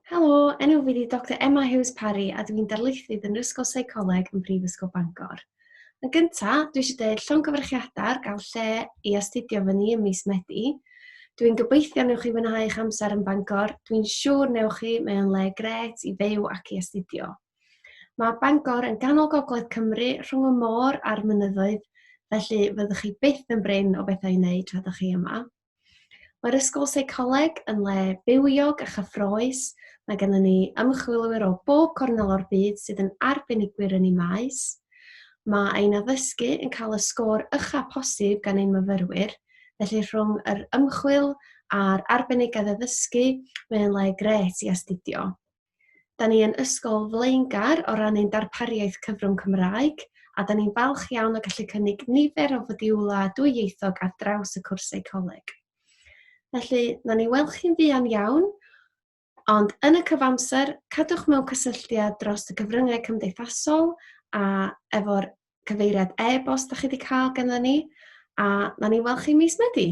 Helo, enw fi 'di Doctor Emma Hughes Parry a dwi'n darlithydd yn yr Ysgol Seicoleg yn Prifysgol Bangor. Yn gynta, dwi eisiau dweud llongyfarchiadau ar gael lle i astudio fy ni ym mis Medi. Dwi'n gobeithio newch chi fwynhau eich amser yn Bangor, dwi'n siŵr newch chi, mae o'n le grêt i fyw ac i astudio. Mae Bangor yn ganol gogledd Cymru, rhwng y môr a'r mynyddoedd, felly fyddwch chi byth yn brin o bethau i wneud tra ydych chi yma. Mae'r Ysgol Seicoleg yn le bywiog a chyffrous. Mae gennym ni ymchwilwyr o bob cornel o'r byd sydd yn arbenigwyr yn eu maes. Mae ein addysgu yn cael y sgôr ucha posib gan ein myfyrwyr, felly rhwng yr ymchwil a'r arbenigedd addysgu, mae o'n le grêt i astudio. Da ni yn ysgol flaengar o ran ein darpariaeth cyfrwng Cymraeg a da ni'n falch iawn o gallu cynnig nifer o fodiwlau dwyieithog ar draws y cwrs seicoleg. Felly, na ni weld chi'n fuan iawn, ond yn y cyfamser, cadwch mewn cysylltiad dros y cyfryngau cymdeithasol a efo'r cyfeiriad e-bost da chi wedi cael ganddo ni, a na ni weld chi mis Medi.